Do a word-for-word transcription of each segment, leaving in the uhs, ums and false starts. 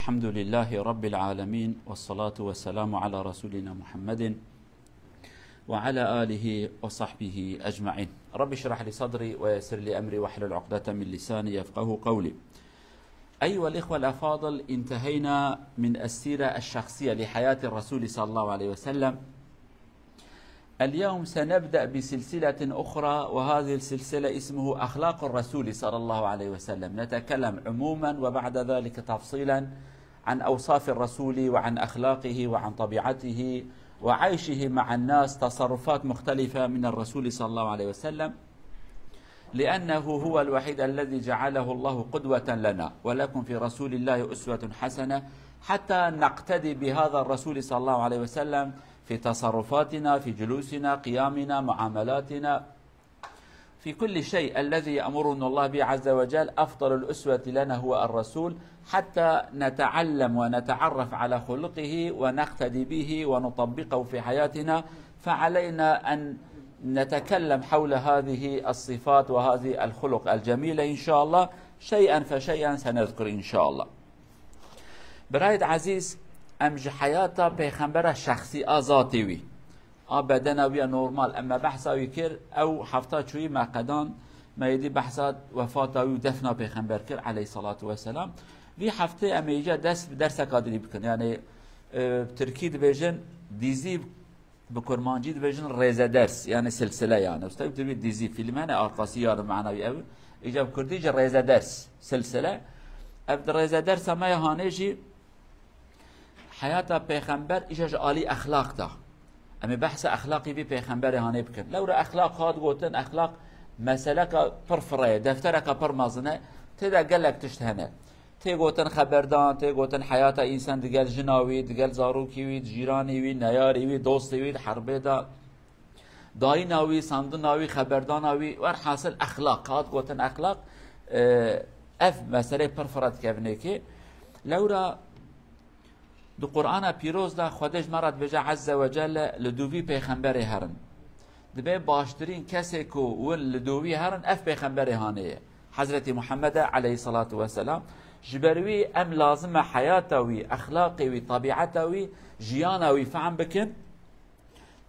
الحمد لله رب العالمين، والصلاة والسلام على رسولنا محمد وعلى آله وصحبه أجمعين. رب اشرح لي صدري ويسر لي أمري واحلل عقدة من لساني يفقه قولي. أيها الإخوة الأفاضل، انتهينا من السيرة الشخصية لحياة الرسول صلى الله عليه وسلم. اليوم سنبدأ بسلسلة أخرى، وهذه السلسلة اسمه أخلاق الرسول صلى الله عليه وسلم. نتكلم عموما وبعد ذلك تفصيلا عن أوصاف الرسول وعن أخلاقه وعن طبيعته وعيشه مع الناس، تصرفات مختلفة من الرسول صلى الله عليه وسلم، لأنه هو الوحيد الذي جعله الله قدوة لنا، ولكم في رسول الله أسوة حسنة، حتى نقتدي بهذا الرسول صلى الله عليه وسلم في تصرفاتنا، في جلوسنا، قيامنا، معاملاتنا، في كل شيء الذي يأمرنا الله به عز وجل. أفضل الأسوة لنا هو الرسول، حتى نتعلم ونتعرف على خلقه ونقتدي به ونطبقه في حياتنا. فعلينا أن نتكلم حول هذه الصفات وهذه الخلق الجميلة إن شاء الله. شيئا فشيئا سنذكر إن شاء الله. Birayê ezîz, em ji heyata pêxembera şexsî a zatê wî, a bedena wî ya normal, em me behsa wî kir, ew hefta çûyî me qedan, me êdî behsa wefata wî û defna pêxember kir, aleyhissalatu vesselam. Vî heftê em ê îca dest bi derseka dinî bikin. Yani, e, tirkî dibêjin dîzî, bi kurmancî dibêjin rêzeders, yani silsile yani. Usta, tu bir dizi, film hene, arkası yarın manavi ev. Îca bi kurdî jî rêzeders, silsile. Ev di rêzedersa me ya hanê jî heyata pêxember, îca ji alî exlaq da. Em ê behsa exlaqî vî pêxemberê hanê bikin. Lewra exlaq hat gotin, exlaq meseleka pir fireye, deftereka pir mezin e, tê de gelek tişt hene. Tê gotin xeberdan, tê gotin heyata însan digel jina wî, digel zarokî wî, cîranî wî, neyarî wî, dostê wî, di herbê de dayîna wî, sandina wî, xeberdana wî, werhasil exlaq, hat gotin exlaq, e, ev meselê pir fira dikevin êkê. Lewra di Qur'ana Pîroz de Xwedê ji me re dibêje Azze ve Celle, li dûvî pêxemberê herin. Dibê baştirîn kesê ku win li dûvî herin, ev pêxemberê hanê ye. Hezretî Muhammed e aleyhissalatu vesselam. Ji ber wî em lazim e heyata wî, exlaqê wî, tebîeta wî, jiyana wî fehm bikin.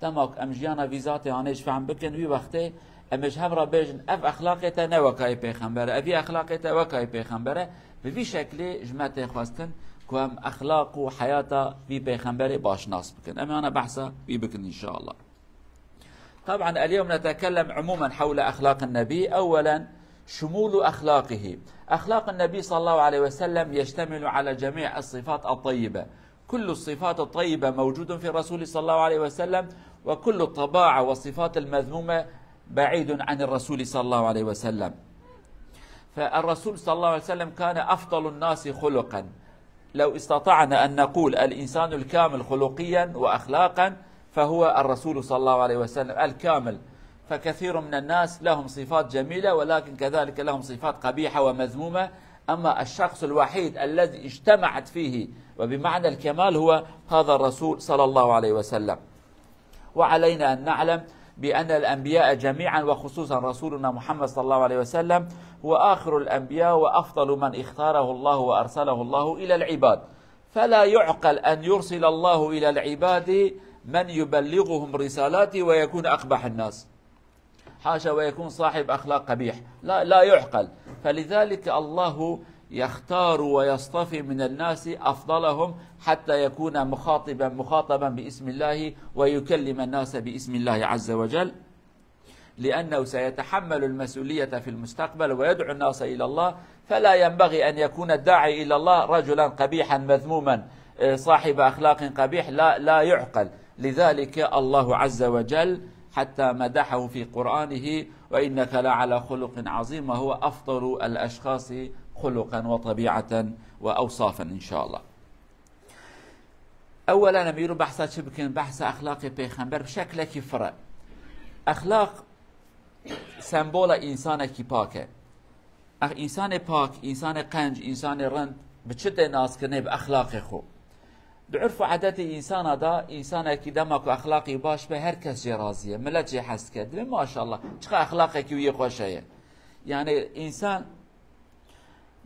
Dema ku em jiyana vî zatê hanê ji fehm bikin, wî wextê em ê ji hev re bêjin, ev exlaqê te ne wekayê pêxember e, ev vî exlaqê te wekayê pêxember e. Bi vî şeklê ji me tê xwestin ku em exlaq û heyata vî pêxemberê başnas bikin. Em ê ana behsa wî bikin inşallah. طبعا اليوم نتكلم عموما حول أخلاق النبي. أولا، شمول أخلاقه. أخلاق النبي صلى الله عليه وسلم يشتمل على جميع الصفات الطيبة. كل الصفات الطيبة موجود في الرسول صلى الله عليه وسلم، وكل الطباع والصفات المذمومة بعيد عن الرسول صلى الله عليه وسلم. فالرسول صلى الله عليه وسلم كان أفضل الناس خلقا. لو استطعنا أن نقول الإنسان الكامل خلقيا وأخلاقا فهو الرسول صلى الله عليه وسلم الكامل. فكثير من الناس لهم صفات جميلة، ولكن كذلك لهم صفات قبيحة ومذمومة. أما الشخص الوحيد الذي اجتمعت فيه وبمعنى الكمال هو هذا الرسول صلى الله عليه وسلم. وعلينا أن نعلم بأن الأنبياء جميعا وخصوصا رسولنا محمد صلى الله عليه وسلم هو آخر الأنبياء وأفضل من اختاره الله وأرسله الله إلى العباد، فلا يعقل أن يرسل الله إلى العباد من يبلغهم رسالاته ويكون أقبح الناس. حاشا، ويكون صاحب أخلاق قبيح. لا، لا يعقل. فلذلك الله يختار ويصطفي من الناس أفضلهم حتى يكون مخاطبا، مخاطبا باسم الله ويكلم الناس باسم الله عز وجل، لأنه سيتحمل المسؤولية في المستقبل ويدعو الناس إلى الله. فلا ينبغي أن يكون الداعي إلى الله رجلا قبيحا مذموما، آه، صاحب أخلاق قبيح، لا، لا يعقل. لذلك الله عز وجل حتى مدحه في قرآنه: "وإنك لعلى خلق عظيم"، وهو أفضل الأشخاص خلقا وطبيعة وأوصافا إن شاء الله. Ewelen em îro behsa çi bikin? Behsa exlaqê pêxember bi şeklekî fire. Exlaq sembola însanekî pak e. Ex-, însanê pak, însanê qenc, însanê rind bi çi tê naskirinê? Bi exlaqê xwe. Di urf û edetê însana de, însanekî dema ku exlaqî baş be, her kes jê razî ye, milet jê hez dike. Dibê, maşallah, çiqa exlaqekî wî yê xweş heye. Yani însan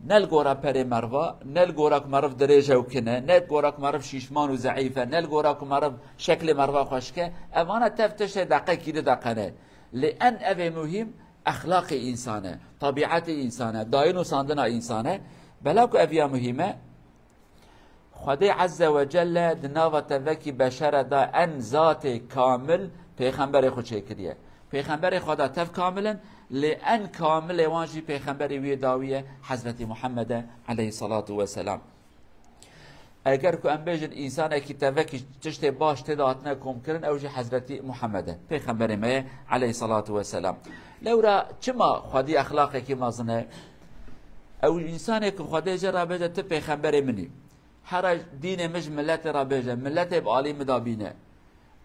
Ne li gora perê meriva, ne li gora ku meriv dirêj e û kin e, ne li gora ku meriv şîşman û zeîf e, ne li gora ku meriv şeklê meriva xweşik e, evana tev tiştê deqekî dideqene. Lê en evê muhîm exlaqê însan e, tebîetê însan e, dayîn û sandina însan e. Bela ku ev ya muhîm e, Xwedê Azze ve Celle di nava tevekî beşere de en zatê kamil pêxemberê xwe çêkiriye. Pêxemberê Xweda tev kamil in, lê en kamilê wan jî pêxemberê wî yê dawî ye, Hezretî Muhammed e, aleyhissalatu vesselam. Eger ku em bêjin, însanekî tevekî tiştê baş tê de hatine komkirin, ew jî Hezretî Muhammed e, pêxemberê me ye, aleyhissalatu vesselam. Lewra çima xwedî exlaqekî mezin e? Ew însanê ku Xwedê jê re bêje, tu pêxemberê min î. Here dînê min ji miletê re bêje, miletê bi alî min de bîne.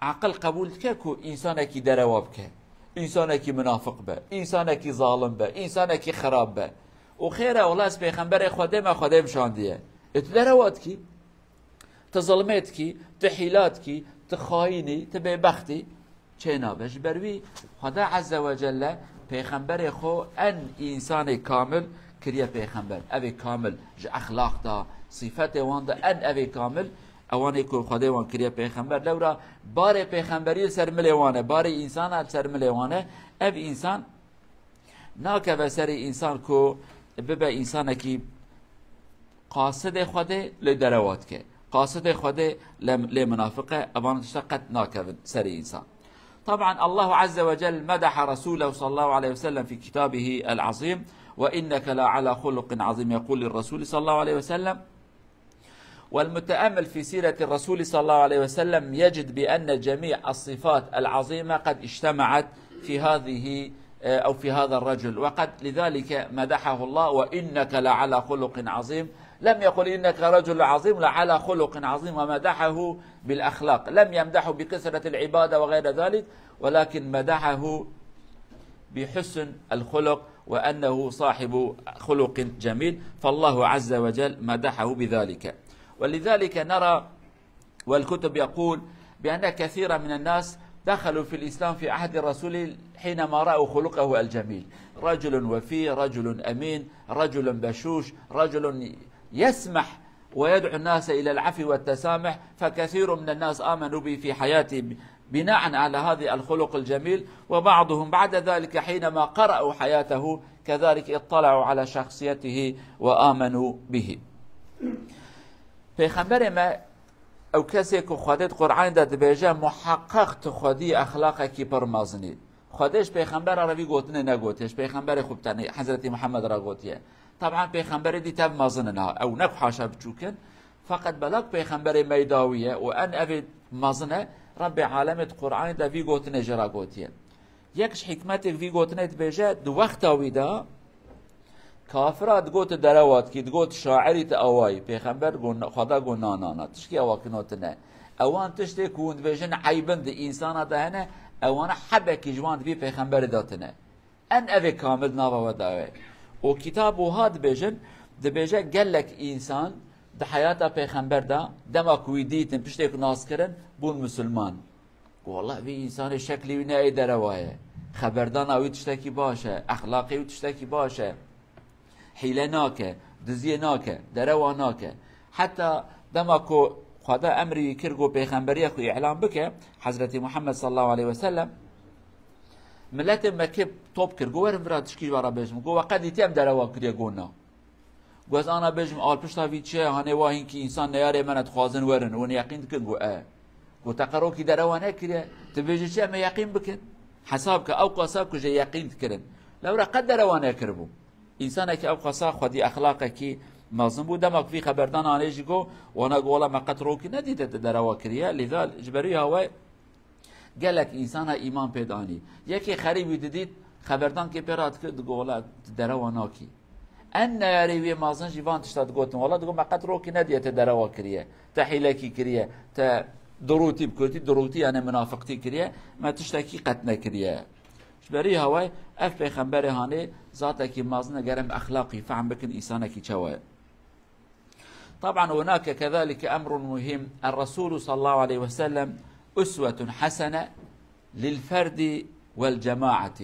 Aqil qebûl dike ku însanekî derewa bike, însanekî minafiq be, însanekî zalim be, însanekî xerab be. Û xêr e, wela ez pêxemberê Xwedê me, Xwedê min şandiye. Ê tu derewa dikî, tu zilmê dikî, tu hîla dikî, tu xayîn î, tu bêbext î. Çênabe. Ji ber wî Xweda Azze ve Celle pêxemberê xwe en însanê kamil kiriye pêxember. Evê kamil ji exlaq de, sîfetê wan de en evê kamil, ewanê ku Xwedê wan kiriye pêxember. Lewra barê pêxemberî li ser milê wan e, barê însana li ser milê wan e. Ev însan nakeve serê însan ku bibe însanekî qasidê Xwedê lê derewa dike. Qasidê Xwedê lê, lê minafiq e, evan tişta qet nakevin serê însan. طبعا الله عز وجل مدح رسوله صلى الله عليه وسلم في كتابه العظيم: وإنك لعلى خلق عظيم. يقول للرسول صلى الله عليه وسلم: والمتأمل في سيرة الرسول صلى الله عليه وسلم يجد بأن جميع الصفات العظيمة قد اجتمعت في هذه، آه، أو في هذا الرجل، وقد لذلك مدحه الله: "وإنك لعلى خلق عظيم". لم يقل: "إنك رجل عظيم، لعلى خلق عظيم"، ومدحه بالأخلاق، لم يمدحه بكثرة العبادة وغير ذلك، ولكن مدحه بحسن الخلق وأنه صاحب خلق جميل، فالله عز وجل مدحه بذلك. ولذلك نرى، والكتب يقول بأن كثيرا من الناس دخلوا في الإسلام في عهد الرسول حينما رأوا خلقه الجميل، رجل وفي، رجل أمين، رجل بشوش، رجل يسمح ويدعو الناس إلى العفو والتسامح، فكثير من الناس آمنوا به في حياته بناء على هذا الخلق الجميل، وبعضهم بعد ذلك حينما قرأوا حياته كذلك اطلعوا على شخصيته وآمنوا به. Pêxemberê me ew kesê ku Xwedê di Qur'anê de dibêje, muheqeq tu xwedî exlaqekî pir mezin î. Xwedê ji pêxembera re vî gotinê negotiye, ji pêxemberê xwe bi tenê Hezretî Muhammed re gotiye. Taban pêxemberê dî tev mezin in ha, ew ne ku haşa biçûk in, feqet belak pêxemberê me yê dawî ye û en evê mezin e, Rebbê alemê di Qur'anê de vî gotinê jê re gotiye. Yek ji hikmetê vî gotinê dibêje, di wexta wî de kafira digot tu derewa dikî, digot şairî tu awayî. Pêxember got, Xweda got, na, na, na, tişkî ewa kino tine. Ewan tiştê ku hûn dibêjin eyb in di însana de hene, ewana hebekî ji wan di vî pêxemberê de tine. En evê kamil nava we daye. Û kitab wiha dibêjin, dibêje gelek însan di heyata pêxember de, dema ku wî dîtin, piştê ku nas kirin, bûn misilman. Got, "Wela vî însanê şeklî wî ne ê derewa ye. Xeberdana wî tiştekî baş e, exlaqê wî tiştekî baş e. Hîle nake, diziyê nake, derewa nake." Heta dema ku Xweda emrî wî kir, got pêxemberiya xwe îlan bike, Hezretî Muhammed sallallahu aleyhi ve sellem, miletê Mekkê top kir, got, "Werin vira tişkî ji we re bêjim." Got, "We qet dîtî em derewa kiriye?" Got, "Na." Got, "Ez ana bêjim, al pişta vî çi ye, hanê wa hînkî însan neyarê me ne dixwazin werin, hûn yeqîn dikin?" Got, "E." Got, "Te qerokî derewa nekiriye, tu bêjî çi, em ê yeqîn bikin?" Hesab ke, ew qasa ku jê yeqîn dikirin. Lewra qet derewa nekiribû. Însanekî ew qasa xwedî exlaqekî mezin bû. Dema ku vî xeberdan anê jî got, wana got, "Wela me qet rokî nedîte te derewa kiriye." Lîda ji berî hawe gelek însana îman pê danî. Yekê xerîbî didît, xeberdankê pê re dikir, digot, "Wela tu derewa nakî." En neyarê wê mezin jî van tişta digotin. Wela digot, "Me qet rokî nediye te derewa kiriye, te hîlekî kiriye, te dirûtî bi kurtî, dirûtî yani minafiqtî kiriye, me tiştekî qet nekiriye." Ji berî hawayê ev pêxemberê hanê zatekî mezin e, ger em exlaqî fehm bikin, însanekî çawa ye. طبعا هناك كذلك أمر مهم، الرسول صلى الله عليه وسلم أسوة حسنة للفرد والجماعة.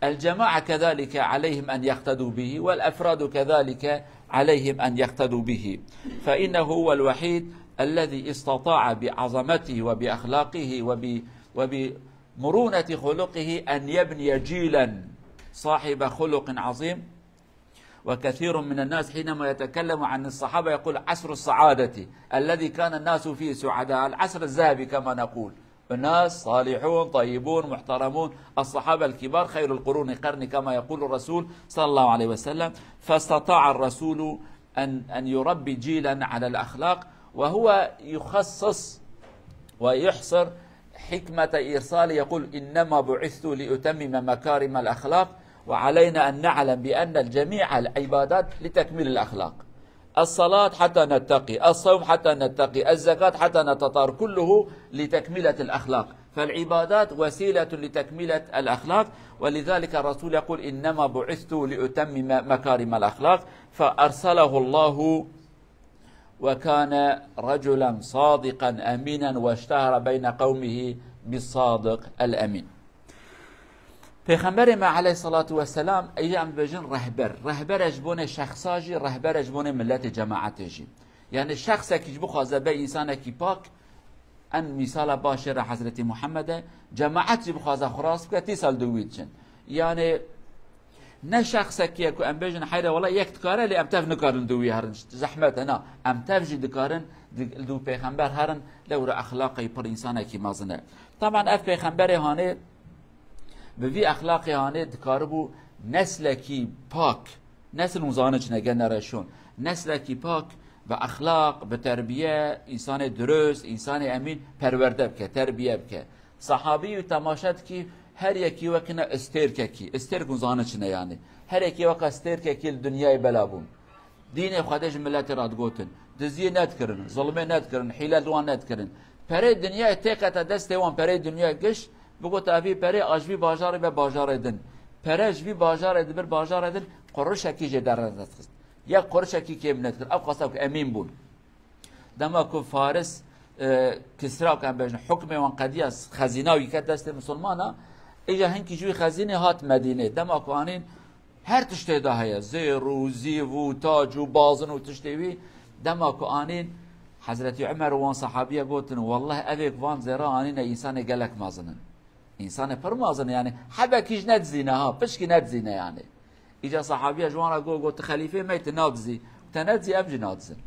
الجماعة كذلك عليهم أن يقتدوا به، والأفراد كذلك عليهم أن يقتدوا به، فإنه هو الوحيد الذي استطاع بعظمته وبأخلاقه وب-، وبمرونة خلقه أن يبني جيلا صاحب خلق عظيم. وكثير من الناس حينما يتكلم عن الصحابة يقول: "عصر السعادة الذي كان الناس فيه سعداء"، العصر الذهبي كما نقول، الناس صالحون، طيبون، محترمون، الصحابة الكبار، خير القرون قرني، كما يقول الرسول صلى الله عليه وسلم. فاستطاع الرسول أن، أن يربي جيلا على الأخلاق، وهو يخصص ويحصر حكمة إرساله، يقول: "إنما بعثت لأتمم مكارم الأخلاق"، وعلينا أن نعلم بأن الجميع العبادات لتكميل الأخلاق. الصلاة حتى نتقي، الصوم حتى نتقي، الزكاة حتى نتطهر، كله لتكملة الأخلاق. فالعبادات وسيلة لتكملة الأخلاق، ولذلك الرسول يقول: "إنما بعثت لأتمم مكارم الأخلاق"، فأرسله الله وكان رجلا صادقا أمينا واشتهر بين قومه بالصادق الأمين. Pêxemberê me aleyhissalatu vesselam, ê em dibêjin rehber. Rehber e ji bonê şexsa jî, rehber e ji bonê milletê, cemaetê jî. Yani şexsekî ji bixwaze be însanekî pak, en mîsala başê re Hezretî Muhammed e, cemaet jî bixwaze xwe rast bike, tîsal dû wî diçin. Yani ne şexsekî ye ku em bêjin heyre wela yek dikare, lê em tev nikarin dû wî herin. Zehmet e, na. Em tev jî dikarin, di-, li dû pêxember herin, lewra exlaqê pir însanekî mezin e. Taban ev pêxemberê hanê bi vî exlaqê hanê dikaribû neslekî pak, nesil hûn zanin çi ne, generasyon, neslekî pak bi exlaq, bi terbiye, însanê dirust, însanê emîn perwerde bike, terbiye bike. Sahabî û temaşe dikî, her yekî wekine stêrkekî, stêrk hûn zanin çi ne yani. Her yekî weka stêrkekî li dinyayê bela bûn. Dînê Xwedê ji miletê re digotin. Diziyê nedikirin, zulmê nedikirin, hîle li wan nedikirin. Perê dinyayê têkete destê wan, perê dinyayê giş, bigot, "Evî perê a ji vî bajarê be bajarê din." Pere ji vî bajarê dibir bajarê din, qurişekî jê dernedixist. Yek qurişekî kêm nedikir. Ew qasa ku emîn bûn. Dema ku Faris, e, Kisra, ku em bêjin, hukmê wan qediya, xezîna wî ket destê misilmana, îja hinkî ji wî xezînê hat Medînê. Dema ku anîn, her tiştê de heye, zêr û zîv û tac û bazin û tiştê wî. Dema ku anîn, Hezretî Umer û wan sehabiye gotin, "Wellah, evê ku van zêra anîne, însanê gelek mezin in." Însanê pir mezin e, yani hebekî jî nedizîne ha, pişkî nedizîne yani. Îca sahabiya ji wan re got, got, "Tu xelîfê me yî, tu nadizî. Te nedizî, em jî nadizin.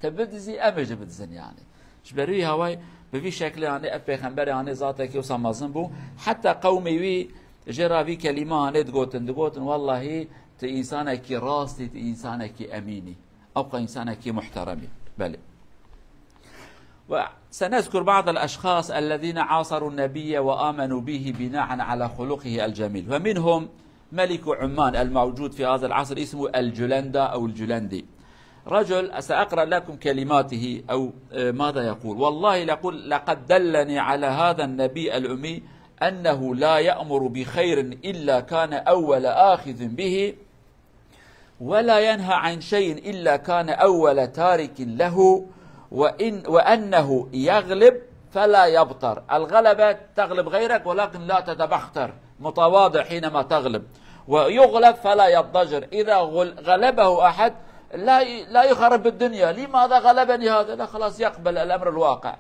Te bidizî, em ê jî bidizin yani." Ji ber wî hawayê bi vî şeklê yani ev pêxemberê yani zatekî wisa mezin bû. Heta qewmê wî jê re vî kelîma hanê digotin, digotin, "Wellahî tu însanekî rast î, tu însanekî emîn î." Ew qe însanekî muhterem î. Belê. وسنذكر بعض الأشخاص الذين عاصروا النبي وآمنوا به بناء على خلقه الجميل، ومنهم ملك عمان الموجود في هذا العصر اسمه الجلندة أو الجلندي. رجل، سأقرأ لكم كلماته أو، آه، ماذا يقول. والله لقل-، لقد دلني على هذا النبي الأمي أنه لا يأمر بخير إلا كان أول آخذ به، ولا ينهى عن شيء إلا كان أول تارك له، وإن، وأنه يغلب فلا يبطر. الغلبة تغلب غيرك، ولكن لا تتبختر، متواضع حينما تغلب، ويغلب فلا يضجر. إذا غل-، غلبه أحد لا ي-، لا يخرب الدنيا، "لماذا غلبني هذا؟" لا، خلاص، يقبل الأمر الواقع.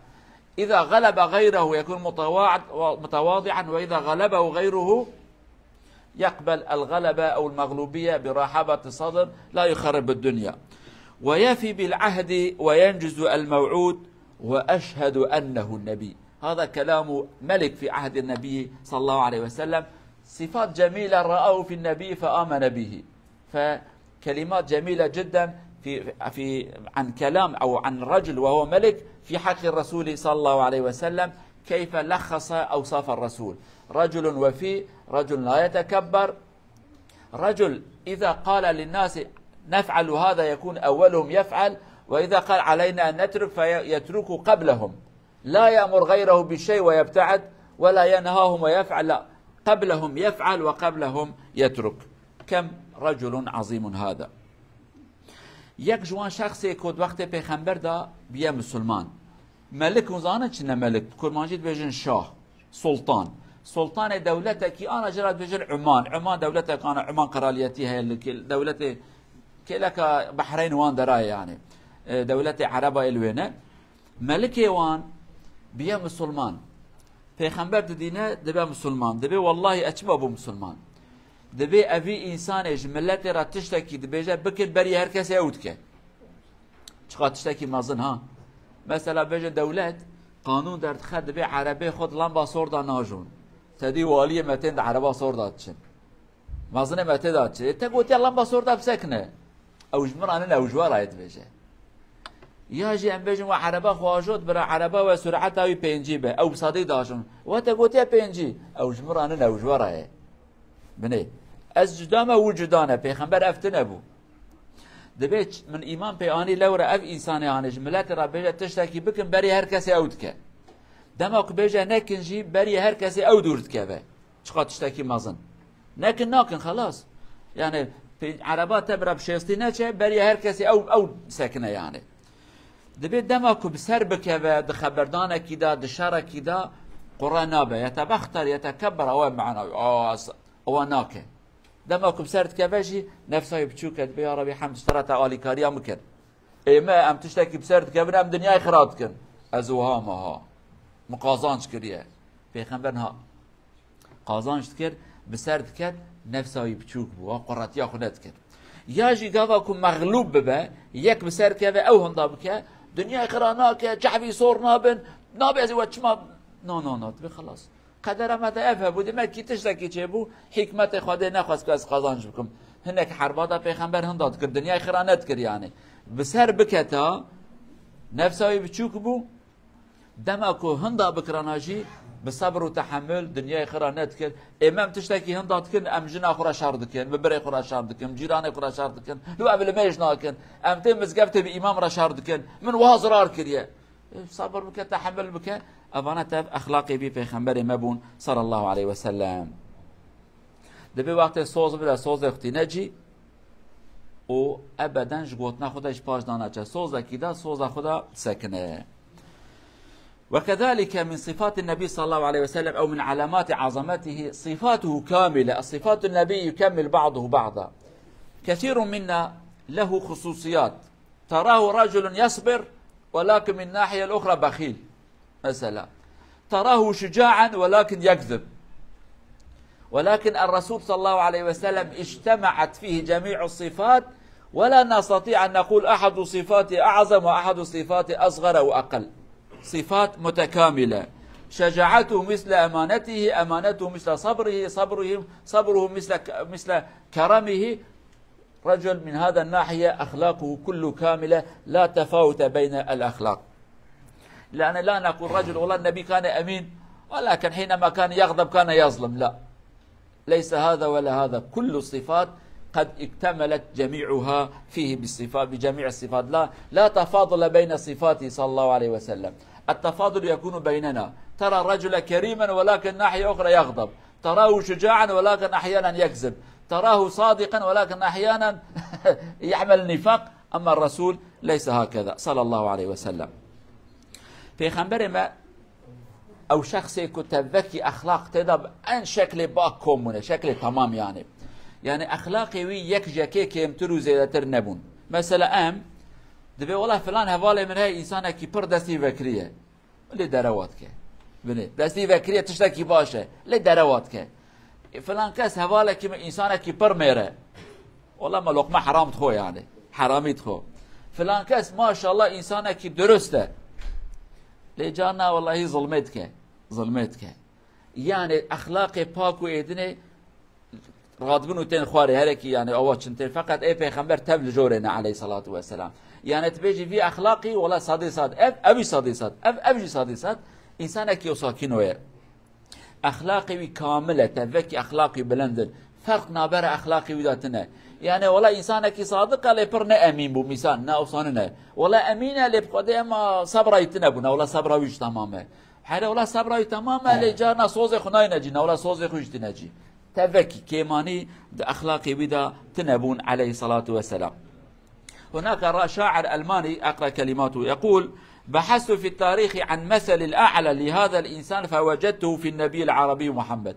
إذا غلب غيره يكون متواضع-، متواضعا، وإذا غلبه غيره يقبل الغلبة أو المغلوبية برحابة الصدر، لا يخرب الدنيا، ويفي بالعهد وينجز الموعود، وأشهد أنه النبي. هذا كلام ملك في عهد النبي صلى الله عليه وسلم، صفات جميلة رآه في النبي فآمن به. فكلمات جميلة جدًا في، في، عن كلام أو عن رجل وهو ملك في حق الرسول صلى الله عليه وسلم، كيف لخص أوصاف الرسول: رجل وفي، رجل لا يتكبر، رجل إذا قال للناس: "نفعل هذا"، يكون أولهم يفعل، وإذا قال: "علينا أن نترك"، فيترك قبلهم. لا يأمر غيره بشيء ويبتعد، ولا ينهاهم ويفعل، لا، قبلهم يفعل وقبلهم يترك. كم رجل عظيم هذا. Yek ji wan şexsê ku di wextê pêxember de biye misilman. Melik, hûn zanin çi ne melik? Kurmancî dibêjin şah, sultan. Sultanê dewletekî ana jê re dibêjin Uman. Uman dewletek ana, Uman qiraliyetî heye li kê-, dewletê kêleka Behreyn wan derayê yani. E, dewletê Ereba ê li wê ne. Melikê wan biye misilman. Pêxember didîne dibe misilman. Dibê wellahî ez çima bû misilman. Dibê evî însanê ji miletê re tiştekî dibêje bikin berî her kesê ew dike. Çiqa tiştekî mezin ha. Mesela bêje dewlet qanûn derdixe dibê erebê xwe di lamba sor de najon. Te dî waliyê me tên di ereba sor de diçin. Mezinê me tê de diçin. Ê te gotiye lamba sor de bisekine. Ew ji min re nine, ew ji we re ye dibêje. Ya jî em bêjin we ereba xwe ajot bira ereba we sureta wî pêncî be. Ew bi sedî dajon. We te gotiye pêncî. Ew ji min re nine, ew ji we re ye. Binê. Ez cuda me, wî cuda ne. Pêxember ev tune bû. Dibê ç-, min îman pê anî lewre ev însanê anê ji miletê re bêje tiştekî bikin berî her kesê ew dike. Dema ku bêje nekin jî berî her kesê ew dûr dikeve. Çiqa tiştekî mezin. Nekin nakin xelas. Yani pê-, ereba te bira bi şêstî neçe berî her kesê ew, ew sekine yani. Dibê dema ku bi ser bikeve di xeberdanekî de, di şerekî de qure nabe. Yetebexter, yetekeber, ew e mana wî. Aa, s-, ew e nake. Dema ku bi ser dikeve jî nefsa wî biçûk e, dibê ya Rebî hemd ji te re te alîkariya min kir. Ê me em tiştekî bi ser dikevin em dinyayê xira dikin. Ez wiha me ha. Min qazanc kiriye. Pêxember niha qazanc dikir, bi ser diket, nefsa wî biçûk bû, wa quretiya xwe nedikir. Ya jî gava ku mexlûb bibe, yek bi ser keve ew hinda bike, dinyayê xira nake, çavî sor nabin, nabe ez ê we çima, no, no, no, dibê xelas. Qedera me de ev hebû, demek ki tiştekî çêbû, hikmetê Xwedê nexwest ku ez qazanc bikim. Hinek herba da pêxember hinda dikir, dinyayê xira nedikir yani. Bi ser biketa, nefsa wî biçûk bû, dema ku hinda bikirana jî bi sebr û tehemul dinyayê xira nedikir. Ê me em tiştekî hinda dikin, em jina xwe re şer dikin, bi birê xwe re şer dikin, cîranê xwe re şer dikin, li ev li mêj nakin. Em tê mizgeftê bi îmam re şer dikin. Min wiha zirar kiriye. Ê, sebir bike, tehemul bike. Evane tev exlaqê vî pêxemberê me bûn, sallallahu aleyhi ve sellem. Dibê wextê soz bide, sozê xwe tîne cî û ebeden ji gotina xwe de ji paş danaçe. Sozekî de, soza xwe de disekine. وكذلك من صفات النبي صلى الله عليه وسلم أو من علامات عظمته صفاته كاملة. الصفات النبي يكمل بعضه بعضا. كثير منا له خصوصيات. تراه رجل يصبر ولكن من الناحية الأخرى بخيل. مثلا تراه شجاعا ولكن يكذب. ولكن الرسول صلى الله عليه وسلم اجتمعت فيه جميع الصفات، ولا نستطيع أن نقول أحد صفاته أعظم وأحد صفاته أصغر أو أقل. صفات متكاملة. شجاعته مثل أمانته، أمانته مثل صبره، صبره، صبره مثل ك-، مثل كرمه. رجل من هذا الناحية أخلاقه كل كاملة، لا تفاوت بين الأخلاق. لأن لا نقول رجل والله النبي كان أمين، ولكن حينما كان يغضب كان يظلم، لا. ليس هذا ولا هذا، كل الصفات قد اكتملت جميعها فيه بالصفات، بجميع الصفات، لا، لا تفاضل بين صفاته صلى الله عليه وسلم. التفاضل يكون بيننا، ترى الرجل كريما ولكن ناحية أخرى يغضب، تراه شجاعا ولكن أحيانا يكذب، تراه صادقا ولكن أحيانا يعمل نفاق، أما الرسول ليس هكذا صلى الله عليه وسلم. Pêxemberê me ew şexsê ku tevekî exlaq tê de bi en şeklê bak kom bûne, şeklê temam yani. Yani exlaqê wî yek ji yekê kêmtir û zêdetir nebûn. Mesela em dibê wela filan hevalê min heye, însanekî pir destî vekirî ye. Lê derewa dike. Binê, destî vekirî ye, tiştekî baş e. Lê derewa dike. E, filan kes hevalekî min însanekî pir mêr e. Wela me loqma heram dixwe yani. Heramî dixwe. Filan kes maşallah însanekî durust e. Lê carna wellahî zilmê dike. Zilmê dike. Yani exlaqê pak û êdinê radibin û tên xwarê herekî yani awa çin tên. Feqet ê pêxember tev li jorê ne aleyhissalatu vesselam. Yani tu bêjî vî exlaqî wela sadê sad. Ev, ev jî sadê sad. Ev, ev jî sadê sad. Însanekî o sakîno ye. Exlaqê wî kamil e, tevekî exlaqî bilind in. Ferq nabere exlaqê wî de tine. Yani wela însanekî sadiq e lê pir ne emîn bû, mîsal, ne ewsa nine. Wela emîn e lê bi Xwedê ema sebra wî tine bû, ne wela sebra wî jî temam e. Hele wela sebra wî temam e, lê carna sozê xwe nayne cî, ne wela sozê xwe jî tine cî. Tevekî kêmanî di exlaqê wî de tine bûn aleyhissalatu vesselam. هناك را-، شاعر ألماني أقرأ كلماته يقول: بحثت في التاريخ عن مثل الأعلى لهذا الإنسان فوجدته في النبي العربي محمد.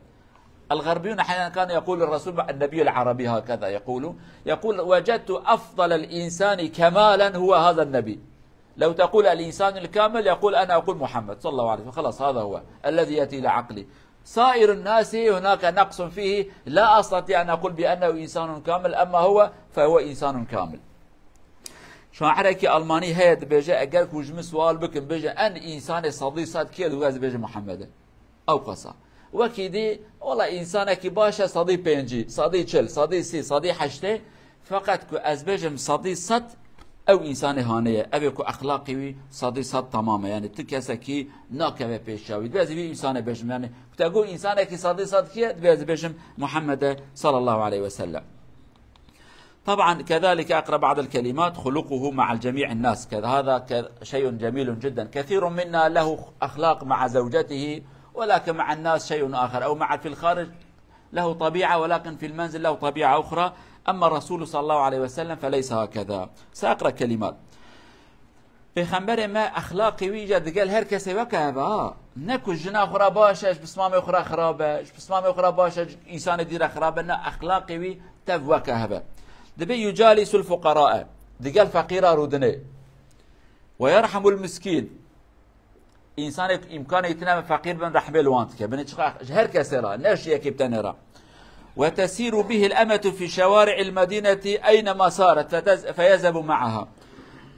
الغربيون أحيانا كان يقول الرسول النبي العربي، هكذا يقول، يقول: وجدت أفضل الإنسان كمالا هو هذا النبي. لو تقول الإنسان الكامل، يقول: أنا أقول محمد صلى الله عليه وسلم، خلاص هذا هو الذي يأتي إلى عقلي. سائر الناس هناك نقص فيه، لا أستطيع أن أقول بأنه إنسان كامل، أما هو فهو إنسان كامل. Şairekî Almanî heye, dibêje, eger ku ji min sual bikin, bêje, en însanê sedî sed kê, dibêje, ez dibêjim Muhammed e. Ew qasa. Wekî dî, wela însanekî baş e sedî pêncî, sedî çil, sedî sî, sedî heştê, feqet ku ez bêjim sedî sed, ew însanê hanê ye. Ev ê ku exlaqê wî sedî sed temam e. Yani tu kesekî nakeve pêşiya wî. Dibê ez vî însanê bêjim. Yani ku te got însanekî sedî sed kî ye, dibê ez bêjim Muhammed e sallallahu aleyhi ve sellem. طبعا كذلك أقرأ بعض الكلمات: خلقه مع الجميع الناس كذا، هذا ك-، شيء جميل جدا. كثير منا له أخلاق مع زوجته، ولكن مع الناس شيء آخر، أو مع في الخارج له طبيعة، ولكن في المنزل له طبيعة أخرى. أما الرسول صلى الله عليه وسلم فليس هكذا. سأقرأ كلمات. Pêxemberê me exlaqê wî ya digel her kesê weke hev e ha. Ne ku jina xwe re baş e, ji pismamê xwe re xirab e, ji pismamê xwe re baş e, ji însanê dî re xirab e. Ne, exlaqê wî tev weke hev e. Dibê يجالس الفقراء, digel feqîra rûdinê. ويرحم المسكين. Însanê îmkanê tine me feqîr bin, rehmê li wan dike. Binê çiqa ji her kesê re, ne ji yekê bi tenê re. وتسير به الأمة في شوارع المدينة أينما سارت فتز-، فيذهب معها.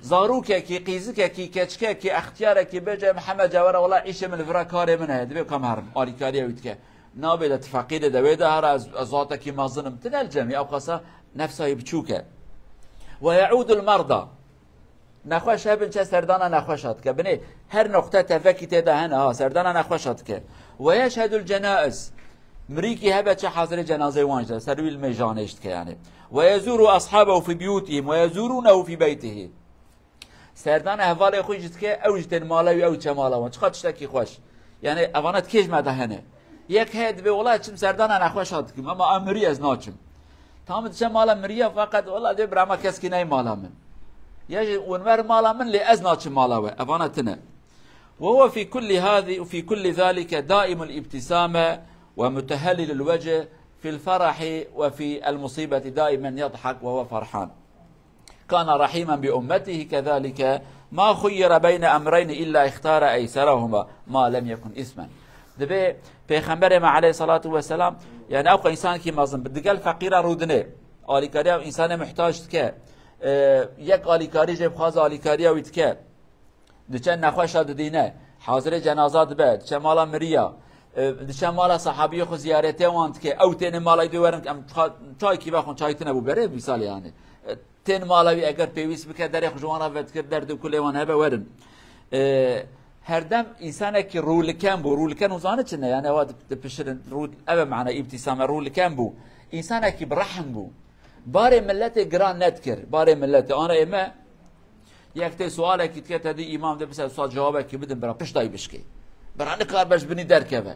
Zarokekî, qîzikekî, keçikekî, extiyarekî bêje, Mihemed, cewera wela îşê min li vira karê min heye, dibê kam herim, alîkariya wî dike. Nabê de tu feqîrê de wê de here, ez, ez zatekî mezin im. Tine li cemî, ew qasa nefsa wî biçûk e. ويعود المرضى. Nexweş hebin çe serdana nexweşa dike. Binê her noqte tevekî tê de hene ha, serdana nexweşa dike. ويشهد الجنائز. Mirîkî hebe çe hazirê cenazeyê wan jî de, ser wî li mêjanê jî dike yani. ويزور أصحابه في بيوتهم ويزورونه في بيته. Serdana hevalê xwe jî dike, ew jî tên mala wî, ew çe mala wan. Çiqa tiştekî xweş. Yani evana di kêj me de hene. Yek heye dibê, wela çim serdana nexweşa dikim, ama a mirî ez naçim. Tam diçe mala miriya, feqet wela dê birama keskî ney mala min. Ya jî hûn ver mala min, lê ez naçim mala we. Evana tine. وهو في كل هذه، في كل ذلك دائم الابتسامة ومتهلل الوجه، في الفرح وفي المصيبة دائما يضحك وهو فرحان. كان رحيما بأمته كذلك، ما خير بين أمرين إلا اختار أيسرهما ما لم يكن إثما. Dibê Pêxemberê me aleyhissalatu vesselam, yani ew qe însanekî mezin bi, digel feqîra rûdinê, alîkariya însanê muhtac dike, e, yek alîkarî jê bixwaze alîkariya wî dike, diçe nexweşa didîne, hazirê cenaza dibe, diçe mala miriya, e, diçe mala sahabiyê xwe ziyaretê wan dike, ew têne mala wî dê werin, em çaykî vexwin, çay tine bû berê, misal yani. E, Tên mala wî eger pêwîst bike, derê xwe ji wan re vedikir, derd û kulê wan hebe werin. E, herdem însanekî rûliken bû. Rûliken hûn zanin çi ne? Yani ewa di-, dipişirin, rû-, ev e mana îbtîsame, rûliken bû. Însanekî bi rehm bû. Barê miletê giran nedikir. Barê miletê. Ana ê me yek tê sualekî dike, te dî îmam de bise, usa cewabekî bidin, bira pişta wî bişkê. Bira nikaribe ji binî derkeve.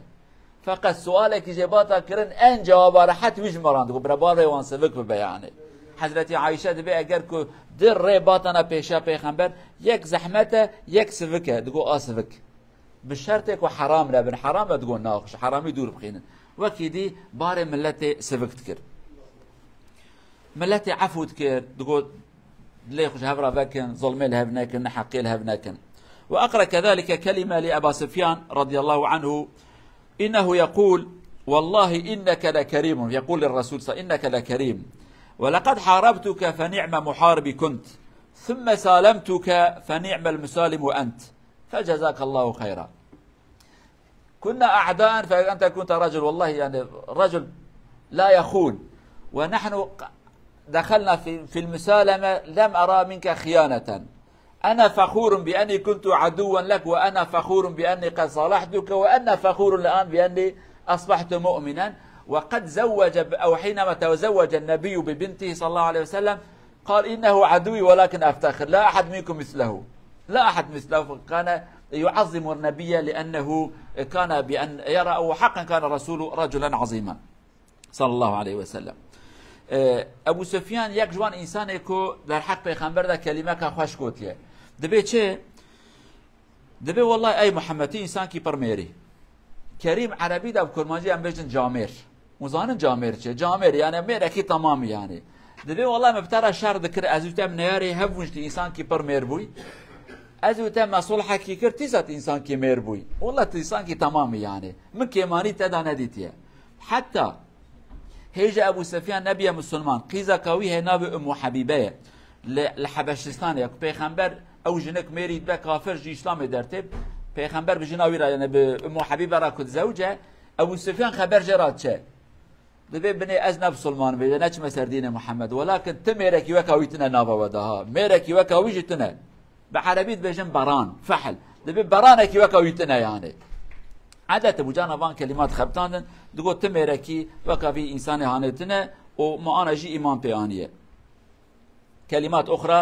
Feqet sualekî jê bata kirin, en cewaba rehet wî ji me re digot, bira barê wan sivik bibe yani. Hezretî Ayşe dibê, eger ku di rê batana pêşiya pêxember, yek zehmet e, yek sivik e, digot a sivik. Bi şertê ku heram nebin, heram e, digot naxweş, heramî dûr bixînin. Wekî dî barê miletê sivik dikir. Miletê efû dikir, digot lê xwe ji hev re vekin, zulmê li hev nekin, neheqiyê li hev nekin. وأقرأ كذلك كلمة لأبا سفيان رضي الله عنه، إنه يقول: والله إنك لكريم، يقول للرسول صلى الله عليه وسلم: إنك لكريم، ولقد حاربتك فنعم محارب كنت، ثم سالمتك فنعم المسالم أنت، فجزاك الله خيرا. كنا أعداء، فأنت كنت رجل، والله يعني رجل لا يخون، ونحن ق-، دخلنا في، في المسالمة لم أرى منك خيانة. أنا فخور بأني كنت عدوا لك، وأنا فخور بأني قد صالحتك، وأنا فخور الآن بأني أصبحت مؤمنا. وقد زوج ب-، أو حينما تزوج النبي ببنته صلى الله عليه وسلم، قال: إنه عدوي ولكن أفتخر، لا أحد منكم مثله، لا أحد مثله. كان يعظم النبي لأنه كان بأن يرى، وحقا كان الرسول رجلا عظيما صلى الله عليه وسلم. E, Ebu Sufyan yek ji wan însanê ku derheq pêxember de kelîmeka xweş gotiye. Dibê çi? Dibê, "Wellahî ey Muhammed, tu însankî pir mêrî." Kerîm erebî de bi kurmancî em bêjin camêr. Hûn zanin camêr çi? Camêr, yani mêrekî temamî yani. Dibê, "Wellahî me bi te re şer dikir, ez û te em neyarê hev bûn ji tu însankî pir mêr bûyî. Ez û te me sulhekî kir, tîsa tu însankî mêr bûyî. Wellahî tu însankî temamî yani. Min kêmanî te de nedîtiye." Heta hêja Ebu Sufyan nebiye Musulman, qîzeka wî heye navê Ummu Habibe ye. Li, li Hebeşistanê ye ku pêxember ew jinik mêrî dibe kafir ji Îslamê dertê. Pêxember bi jina wî re, yani bi Ummu Habibe re ku dizewce, Ebu Sufyan xeber jê re diçe. Dibê binê ez ne Musulman bê, neçime ser dînê Muhammed. Welakin ti mêrekî weka wî tine nava we de ha. Mêrekî weka wî jî tine. Bi erebî dibêjin beran, fehl. Dibê beranekî weka wî tine yani. Edet bû cana van kelimat xebitandin, digot ti mêrekî weka vî însanê hanê tine û me ana jî îman pê aniye. كلمات أخرى،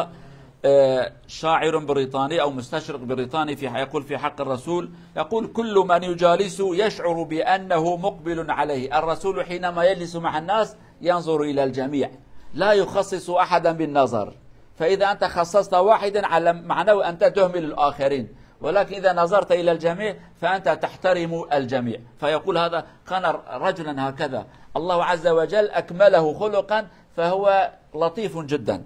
آه، شاعر بريطاني أو مستشرق بريطاني في، يقول في حق الرسول، يقول: "كل من يجالسه يشعر بأنه مقبل عليه. الرسول حينما يجلس مع الناس ينظر إلى الجميع، لا يخصص أحدا بالنظر. فإذا أنت خصصت واحدا على معناه أنت تهمل الآخرين، ولكن إذا نظرت إلى الجميع فأنت تحترم الجميع." فيقول هذا: "كان رجلا هكذا، الله عز وجل أكمله خلقا، فهو لطيف جدا،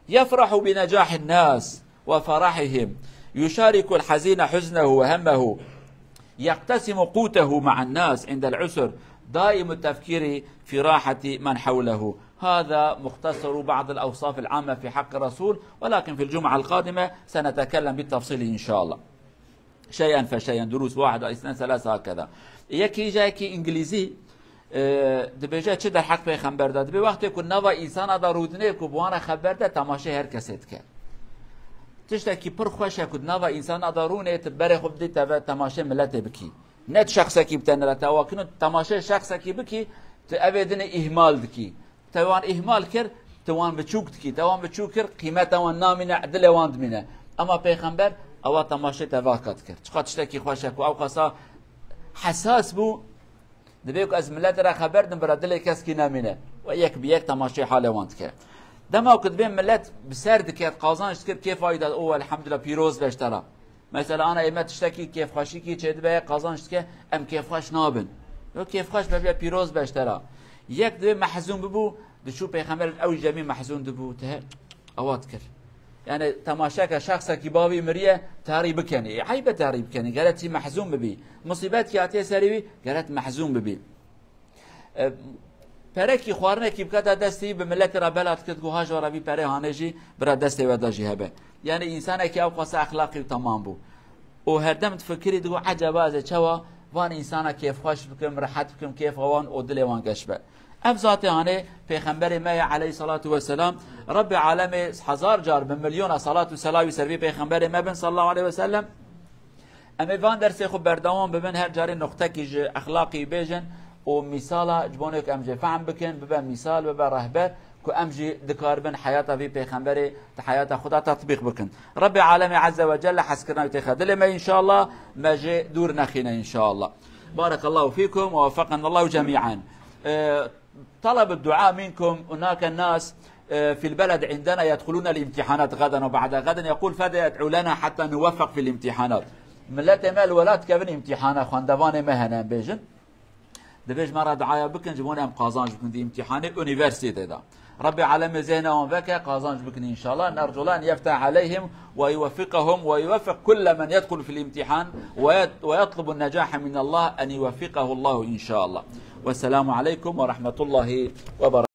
يفرح بنجاح الناس وفرحهم، يشارك الحزين حزنه وهمه، يقتسم قوته مع الناس عند العسر، دائم التفكير في راحة من حوله." هذا مختصر بعض الأوصاف العامة في حق الرسول، ولكن في الجمعة القادمة سنتكلم بالتفصيل إن شاء الله. شيئا فشيئا، دروس واحد، اثنين، ثلاثة، هكذا. Yekî jî yekî îngilîzî, e, dibêje çi derheq pêxember de? Dibê wextê ku nava însana de rûdinê ku bi wan re xeber de temaşê her kesê dike. Tiştekî pir xweş e ku di nava însana de rûnê tu berê xwe bidî teve temaşê miletê bikî. Ne tu şexsekî bi te nire, te awakî no, temaşê şexsekî bikî, tu evê dinê îhmal dikî. Te wan îhmal kir, tu wan biçûk dikî. Te wan biçûk kir, qîmeta wan namîne, dilê wan dimîne. Ema pêxember ewa temaşê te vaka dikir. Çiqa tiştekî xweş e ku ew qasa hesas bû, dibê ku ez miletê re xeber dim, bira dilê keskî nemîne. We yek bi yek temaşê halê wan dike. Dema ku dibê milet bi ser diket, qazanç dikir, kêfa wî de, o, elhamdulillah, pîroz be ji te re. Mesela, ana ême tiştekî kêfxweşîkî çêdibe, qazanç dike, em kêfxweş nabin. Yo, kêfxweş be, bê pîroz be ji te re. Yek divê mehzûn bibû, diçû pêxember ew jemî mehzûn dibû, te ewa dikir. Yani, temaşeke şexsekî bavî miriye, tarî bikenî. Ê, eybe tarî bikenî. Gere tî mehzûn bibî. Musîbet ki hatiye serî wî, gere mehzûn bibî. E, perekî xwarinekî bikata destî, bi miletê re bela dikir, digo, "Ha ji we re vî perê hanê jî, bira destê we de jî hebe." Yani, însanekî ew qasa exlaqî û temam bû. Û herdem difikirî, digo, "Eceba ez ê çawa van însana kêfxweş bikim, rehet bikim, kêfa wan û dilê wan geş be." Ev zatê hanê pêxemberê me ye aleyhissalatu vesselam. Rebbê alemê hezar car bi milyona salat û selavî ser vî pêxemberê me bin sallallahu aleyhi ve sellem. Em ê van dersê xwe berdewam bibin, her carê nuqtekî ji exlaqî bêjin û mîsala ji bo ku em jê fehm bikin, bibe mîsal, bibe rehber, ku em jî dikaribin heyata vî pêxemberê di heyata xwe de tetbîq bikin. Rebbê alemê Azze ve Celle hezkirina wî têxe dilê me înşallah, me jê dûr nexîne înşallah. Barekallahu fîkum ve weffeqenallahu cemî'en. Ee, طلب الدعاء منكم، هناك ناس، آه، في البلد عندنا يدخلون الامتحانات غدا وبعد غد، يقول: "فدعوا لنا حتى نوفق في الامتحانات." Miletê me li welat dikevin îmtîhana, xwendevanê me hene em bêjin. Dibêj me re duaya bikin, ji bo em qazanc bikin di îmtîhanê unîversîtê de. Rebbê alemê zêhna wan veke, qazanc bikin înşallah. نرجو الله أن يفتح عليهم ويوفقهم ويوفق كل من يدخل في الامتحان ويطلب النجاح من الله أن يوفقه الله إن شاء الله. والسلام عليكم ورحمة الله وبركاته.